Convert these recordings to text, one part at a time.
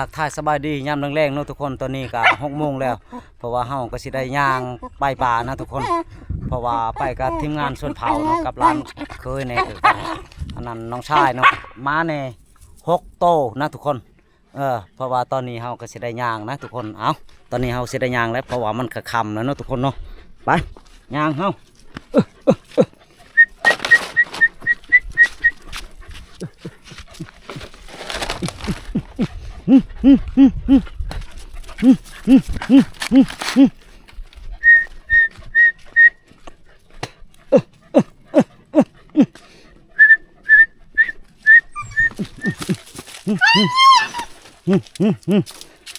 ທັກທາຍສະບາຍດີຍາມແລງໆເນາະທຸກຄົນ. ຕອນນີ້ກໍຫົກໂມງແລ້ວ ເພາະວ່າເຮົາກໍຊິໄດ້ຍ່າງໄປປ່ານະທຸກຄົນ ເພາະວ່າໄປກັບທີມງານຊົນເຜົ່າເນາະ ກັບຫຼານເຂີຍແດ່ ອັນນັ້ນນ້ອງຊາຍເນາະ ມາແດ່ຫົກໂຕນະທຸກຄົນ. ເອີ ເພາະວ່າຕອນນີ້ເຮົາກໍຊິໄດ້ຍ່າງນະທຸກຄົນ. ເອົ້າ ຕອນນີ້ເຮົາຊິໄດ້ຍ່າງແລ້ວ ເພາະວ່າມັນກໍຄ່ຳແລ້ວເນາະທຸກຄົນເນາະ. ໄປ ຍ່າງເຮົາ.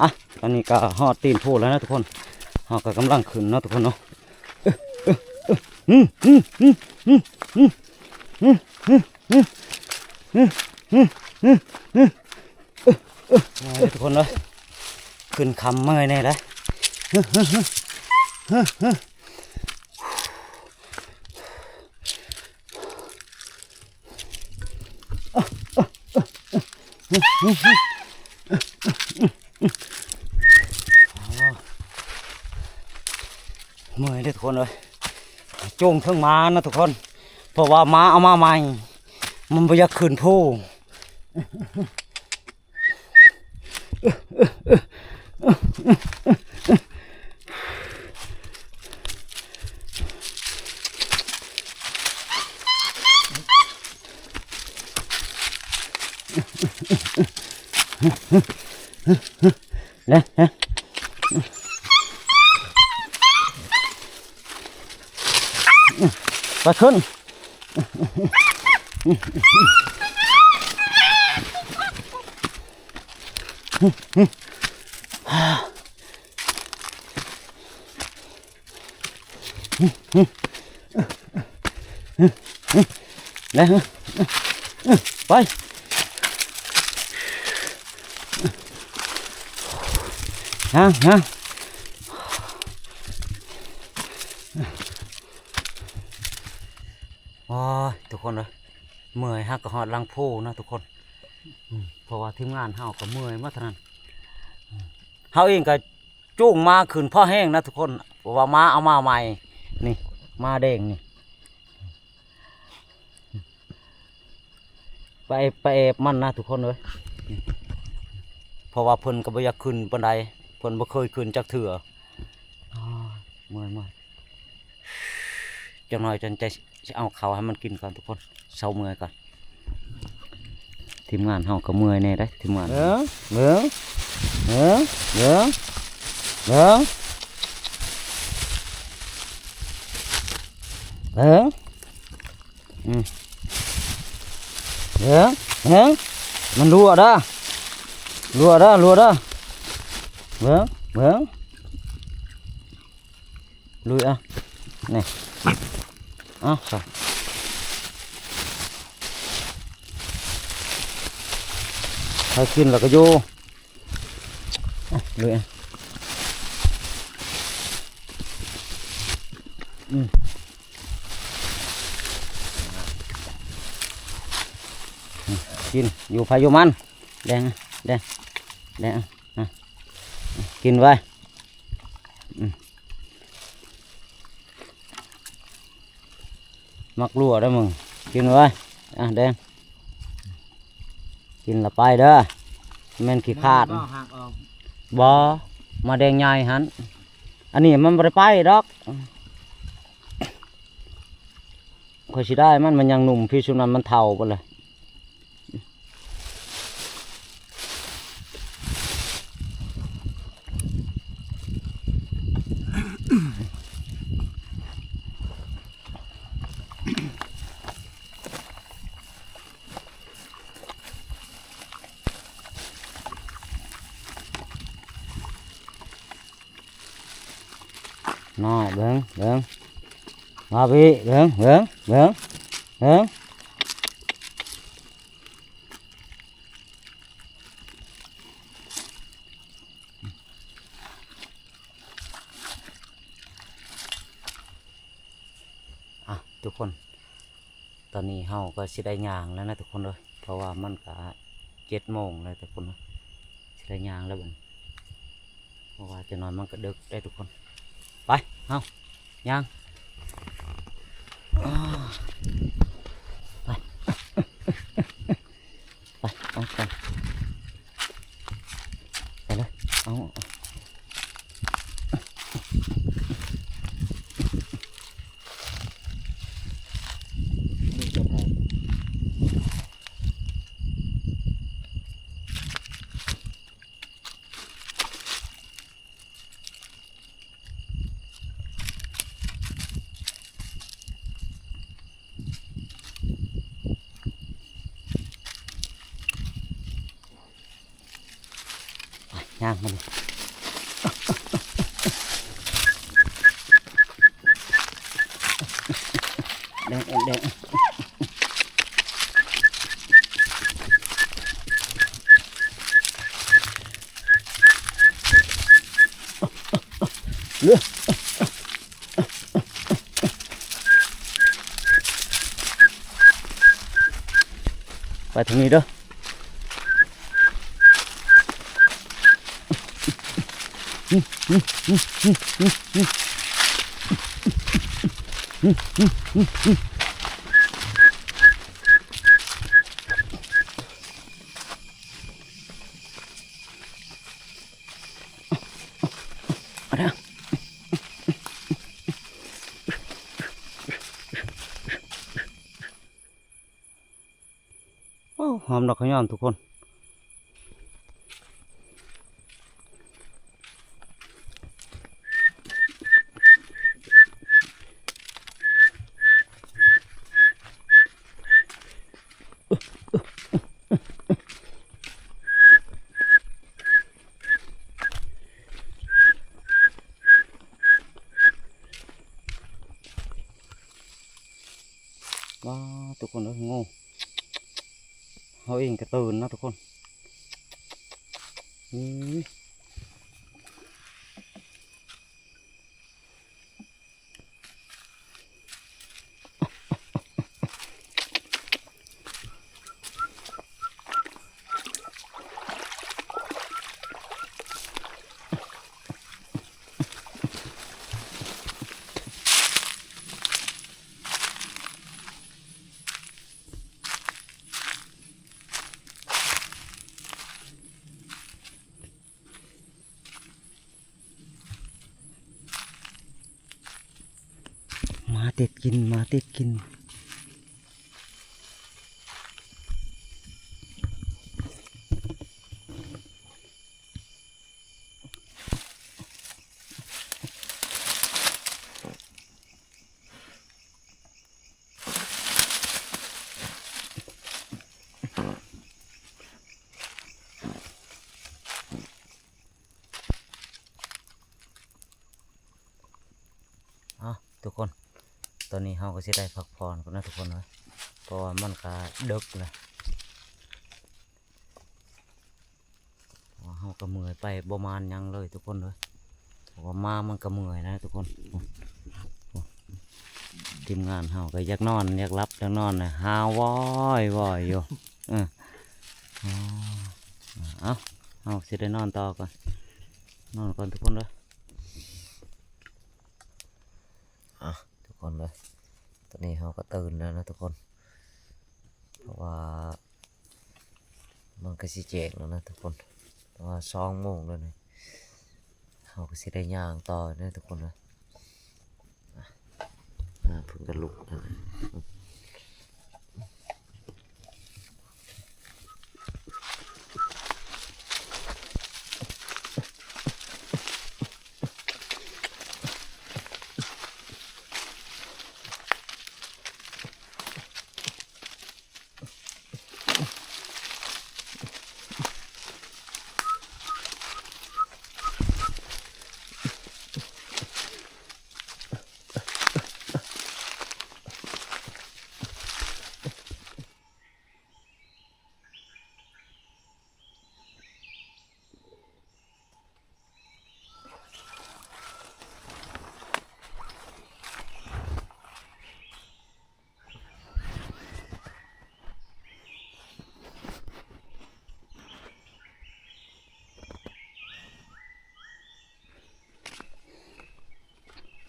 ອ່ະ ຕອນນີ້ກໍຮອດຕີນພູແລ້ວນະທຸກຄົນ. ເຮົາກໍກຳລັງຂຶ້ນເນາະທຸກຄົນເນາະ. ເມື່ອຍເດ້ທຸກຄົນເດີ ຂຶ້ນຄ່ຳເມື່ອຍແດ່ເດ້. ເມື່ອຍເດ້ທຸກຄົນເອີຍ ຈູງເທິງມານະທຸກຄົນ ເພາະວ່າມາເອົາມາໃໝ່ ມັນບໍ່ຢາກຂຶ້ນພູ. ເນາະ ໄປຂຶ້ນ. ໄປ ຫາ ຫາ ໂອ້ຍ ທຸກຄົນເອີຍ ເມື່ອຍ ຫາກໍຮອດຫຼັງພູນະທຸກຄົນ. ອືມ ເພາະວ່າທີມງານເຮົາກໍເມື່ອຍໝົດເທົ່ານັ້ນ. ເຮົາເອງກໍຈູງມາຂຶ້ນພໍແຮງນະທຸກຄົນ ເພາະວ່າມາເອົາມາໃໝ່ ນີ້ ມາແດງນີ້ ໄປ ໄປແອບມັນນະທຸກຄົນເອີຍ ເພາະວ່າເພິ່ນກໍບໍ່ຢາກຂຶ້ນປານໃດ ເພິ່ນບໍ່ເຄີຍຂຶ້ນຈັກເທື່ອ. ໂອ້ຍ ເມື່ອຍ ເມື່ອຍ ຈັກໜ້ອຍຈັ່ງຈະຊິເອົາເຂົ້າໃຫ້ມັນກິນກ່ອນທຸກຄົນ ເຊົາເມື່ອຍກ່ອນ. ທີມງານເຮົາກໍເມື່ອຍແດ່ເດ້ ທີມງານ ເບິ່ງ ເບິ່ງ ເບິ່ງ ເບິ່ງ ເບິ່ງ ເບິ່ງ ອືມ ເບິ່ງ ເບິ່ງ ມັນຮົ່ວເດີ້ ຮົ່ວເດີ້ ຮົ່ວເດີ້ ເບິ່ງ ເບິ່ງ ລຸຍ ອ່ະ ນີ້ ເອົາຊະ ໃຫ້ກິນແລ້ວກໍຢູ່ ອ່ະ ລຸຍ ອ່ະ ອືມ ກິນ ຢູ່ໃຜຢູ່ມັນ ແດງ ແດງ ແດງ ອ່ະ ກິນໄວ້ ອືມ ມັກຮົ່ວເດີ້ມຶງ ກິນໄວ້ ອ່ະ ແດງ ກິນລະໄປເດີ້ ແມ່ນຂີ້ຂາດ ບໍ່ ໝາກແດງໃຫຍ່ຫັ້ນ ອັນນີ້ມັນບໍ່ໄດ້ໄປດອກ ຂ້ອຍຊິໄດ້ມັນ ມັນຍັງໜຸ່ມ ພີ່ຊຸມນັ້ນມັນເຖົ້າເບິດແລ້ວ. ນ້ອຍ ເບິ່ງ ເບິ່ງ ມາພີ່ ເບິ່ງ ເບິ່ງ ເບິ່ງ ເບິ່ງ ອ່ະ ທຸກຄົນ ຕອນນີ້ເຮົາກໍຊິໄດ້ຍ່າງແລ້ວນະທຸກຄົນເອີຍ ເພາະວ່າມັນກະເຈັດໂມງແລ້ວທຸກຄົນເອີຍ ຊິ ໄດ້ຍ່າງແລ້ວບັດນີ້ ເພາະວ່າຈັກໜ້ອຍມັນກໍເດິກໄດ໋ທຸກຄົນ. ໄປ ເຮົາຍ່າງ ໄປ ໄປ ເອົາໄປ ໄປເລີຍ ເອົາ ເອົາ. ໄປ ຍ່າງມາເລີຍ ແດງ ແດງ ແດງ. ໄປທາງນີ້ເດີ. ໂອ້ ຫອມດອກຂະຫຍອມທຸກຄົນ. ວ້າ ທຸກຄົນເອີຍ ງູ ເຮົາເອງກໍຕື່ນນະທຸກຄົນ. ອືມ. ໝາຕິດກິນ ໝາຕິດກິນ. ເອົາ ທຸກຄົນ ຕອນນີ້ເຮົາກໍຊິໄດ້ພັກຜ່ອນກ່ອນນະທຸກຄົນເອີຍ ເພາະວ່າມັນກະເດິກແລ້ວ. ເຮົາກໍເມື່ອຍໄປບໍ່ມານຫຍັງເລີຍທຸກຄົນເອີຍ ເພາະວ່າມາມັນກໍເມື່ອຍນະທຸກຄົນ. ໂອ້ ໂອ້ ທີມງານເຮົາກໍຢາກນອນ ຢາກຫຼັບ ຢາກນອນນະ ຫາວອຍໆຢູ່. ເອີ ເອົາ ເຮົາຊິໄດ້ນອນຕໍ່ກ່ອນ ນອນກ່ອນທຸກຄົນເດີ. ອ່ະ ທຸກຄົນເດີ ຕອນນີ້ເຮົາກໍຕື່ນແລ້ວນະທຸກຄົນ ເພາະວ່າມັນກໍຊິແຈ້ງແລ້ວນະທຸກຄົນ ເພາະວ່າສອງໂມງແລ້ວນີ້ ເຮົາກໍຊິໄດ້ຍ່າງຕໍ່ນະທຸກຄົນເດີ. ອ່ະ ອ່າ ເພິ່ນກໍລຸກແລ້ວນະ. ໂ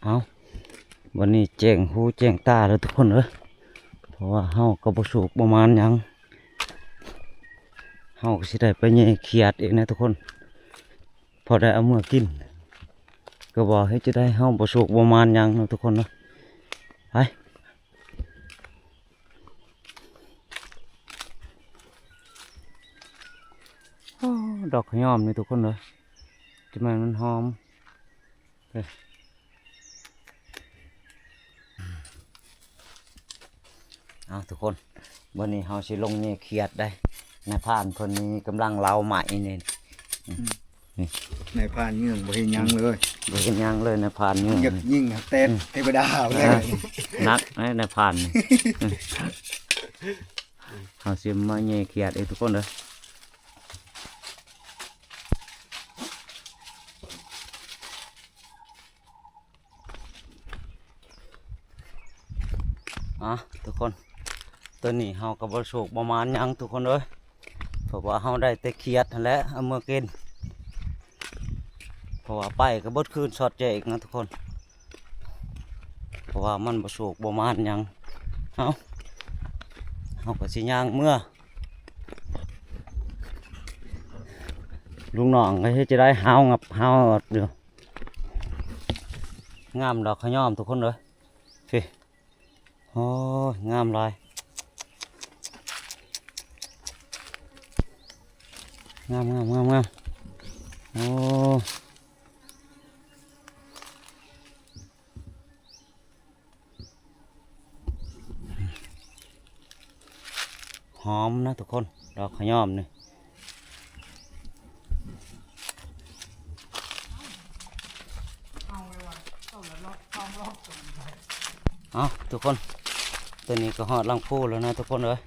ເອົາ ບັດນີ້ແຈ້ງຫູແຈ້ງຕາແລ້ວທຸກຄົນເອີຍ ເພາະວ່າເຮົາກໍບໍ່ສຸກບໍ່ໝານຫຍັງ ເຮົາກໍຊິໄດ້ໄປແຍ່ຂຽດອີກນະທຸກຄົນ ພໍໄດ້ເອົາເມືອກິນ ກໍບໍ່ເຮັດຈັ່ງໃດ ເຮົາບໍ່ສຸກບໍ່ໝານຫຍັງເນາະທຸກຄົນເນາະ ໄປ. ໂອ້ ດອກຂະຫຍອມນີ້ທຸກຄົນເອີຍ ຈັ່ງແມ່ນມັນຫອມເດ້. ເອົາທຸກຄົນ ມື້ນີ້ເຮົາຊິລົງແຍ່ຂຽດໄດ໋ ນາຍພານເພິ່ນນີ້ກຳລັງເຫຼົາໄມ້ນີ້ ອືມ ນີ້ ນາຍພານເງືອງບໍ່ເຮັດຫຍັງເລີຍ ບໍ່ເຮັດຫຍັງເລີຍນາຍພານເງືອງ ຢາກຍິງແຕ່ ອືມ ເທວະດາເລີຍ ອ່າ ໜັກນາຍພານນີ້ ເຮົາຊິມາແຍ່ຂຽດອີກທຸກຄົນເດີ. ອ່ະ ທຸກຄົນ ຕອນນີ້ເຮົາກໍບໍ່ໂຊກບໍ່ໝານຫຍັງທຸກຄົນເອີຍ ເພາະວ່າເຮົາໄດ້ແຕ່ຂຽດຫັ້ນແຫຼະເອົາເມືອກິນ ເພາະວ່າໄປກໍເບິດຄືນຊອດແຈ້ງນະທຸກຄົນ ເພາະວ່າມັນບໍ່ໂຊກບໍ່ໝານຫຍັງ ເຮົາ ເຮົາກໍຊິຍ່າງເມືອ ລູກນ້ອງກໍເຮັດຈັ່ງໃດ ຫາວງັບຫາວງອດຢູ່. ງາມດອກຂະຫຍອມທຸກຄົນເອີຍ ພີ້ ໂອ້ຍ ງາມຫຼາຍ ງາມໆໆໆ ໂອ້. ຫອມນະທຸກຄົນ ດອກຂະຫຍອມນີ້ ເອົາທຸກຄົນ ຕອນນີ້ກໍຮອດຫຼັງພູແລ້ວນະທຸກຄົນເອີຍ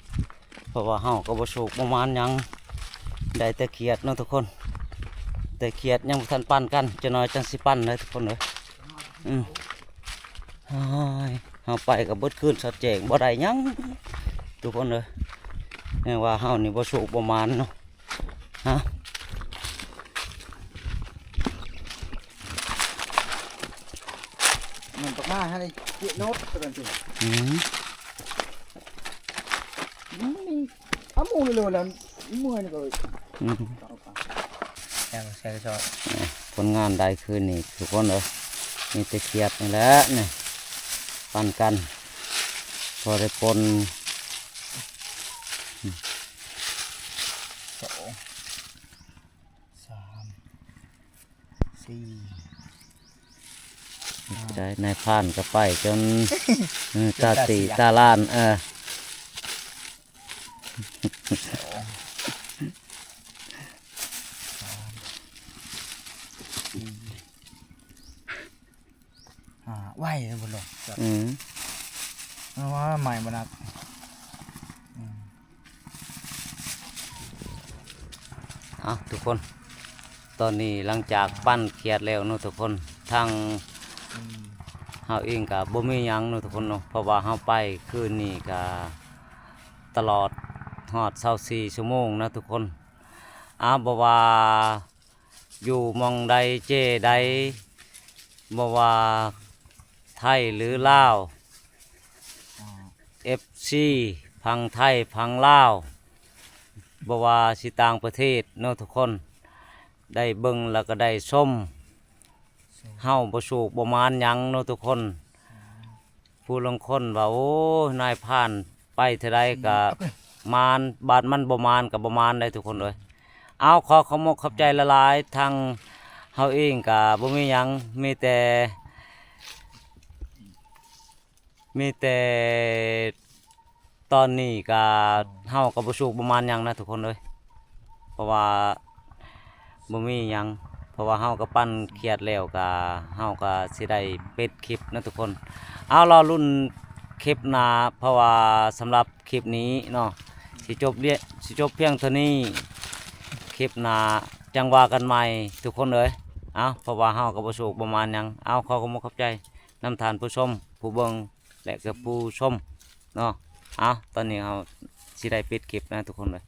ເພາະວ່າເຮົາກໍບໍ່ໂຊກບໍ່ໝານຫຍັງ ໄດ້ແຕ່ຂຽດເນາະທຸກຄົນ ແຕ່ຂຽດຍັງບໍ່ທັນປັ້ນກັນ ຈັກໜ້ອຍຈັ່ງຊິປັ້ນເດີທຸກຄົນເອີຍ ອືມ ໂອ້ຍ ເຮົາໄປກໍເບິດຄືນຊອດແຈ້ງ ບໍ່ໄດ້ຫຍັງທຸກຄົນເອີຍ ແມ່ນວ່າເຮົານີ້ບໍ່ໂຊກບໍ່ໝານເນາະ ຮະ ມັນຕກມາໃຫ້ໄດ້ເຈະໂນດ ວ່າຊັ້ນຕິ ອືມ ອືມ ເອົາໝູ່ເລີຍແລ້ວ ເມື່ອຍນີ້ກໍ ອືມ ແຊກ ແຊກຊອດ ຜົນງານໄດ້ຄືນນີ້ທຸກຄົນເອີຍ ມີແຕ່ຂຽດນີ້ແຫຼະນີ້ ປັ້ນກັນ ພໍໄດ້ປົນ ສອງ ສາມ ສີ່ ໄດ້ ນາຍພານກໍໄປຈົນ ເອີ ຕາຕີຕາຫຼານ ເອີ ສອງ ສາມ ສີ່ ຫ້າ ໄວເດ້ບໍ່ເນາະ ອືມ ເພາະວ່າໄມ້ບໍ່ໜັກ ອືມ. ເອົາທຸກຄົນ ຕອນນີ້ຫຼັງຈາກປັ້ນຂຽດແລ້ວເນາະທຸກຄົນ ທາງ ອືມ ເຮົາເອງກະບໍ່ມີຫຍັງເນາະທຸກຄົນເນາະ ເພາະວ່າເຮົາໄປຄືນນີ້ກະຕະຫຼອດຮອດຊາວສີ່ຊົ່ວໂມງນະທຸກຄົນ ອາ ບໍ່ວ່າຢູ່ໝ່ອງໃດເຈ້ໃດ ບໍ່ວ່າໄທຫຼືລາວ ເອັຟຊີ ຝັ່ງໄທຝັ່ງລາວ ບໍ່ວ່າຊິຕ່າງປະເທດເນາະທຸກຄົນ ໄດ້ເບິ່ງແລ້ວກໍໄດ້ຊົມ ເຮົາບໍ່ໂຊກບໍ່ໝານຫຍັງເນາະທຸກຄົນ ຜູ້ລາງຄົນວ່າ ໂອ້ຍ ນາຍພານໄປເທື່ອໃດກໍ ອືມ ໝານ ບາດມັນບໍ່ໝານກໍບໍ່ໝານໄດ໋ທຸກຄົນເອີຍ ເອົາ ຂໍຂອບມົກຂອບໃຈຫຼາຍໆ ທາງເຮົາເອງກໍບໍ່ມີຫຍັງ ມີແຕ່ ມີແຕ່ຕອນນີ້ກະເຮົາກະບໍ່ສຸກບໍ່ໝານຫຍັງນະທຸກຄົນເອີຍ ເພາະວ່າບໍ່ມີຫຍັງ ເພາະວ່າເຮົາກະປັ່ນຂຽດແລ້ວ ກະເຮົາກະຊິໄດ້ປິດຄລິບນະທຸກຄົນ ເອົາ ລໍລຸ້ນຄລິບໜ້າ ເພາະວ່າສຳລັບຄລິບນີ້ເນາະ ຊິຈົບລຽ- ຊິຈົບພຽງເທົ່ານີ້ ຄລິບໜ້າຈັ່ງວ່າກັນໃໝ່ທຸກຄົນເອີຍ ເອົາ ເພາະວ່າເຮົາກະບໍ່ສຸກບໍ່ໝານຫຍັງ ເອົາ ຂໍຂອບມຸກຂອບໃຈນຳທ່ານຜູ້ຊົມ ຜູ້ເບິ່ງ ແລະກະຜູ້ຊົມເນາະ ເອົາ ຕອນນີ້ເຮົາຊິໄດ້ປິດຄລິບນະທຸກຄົນເອີຍ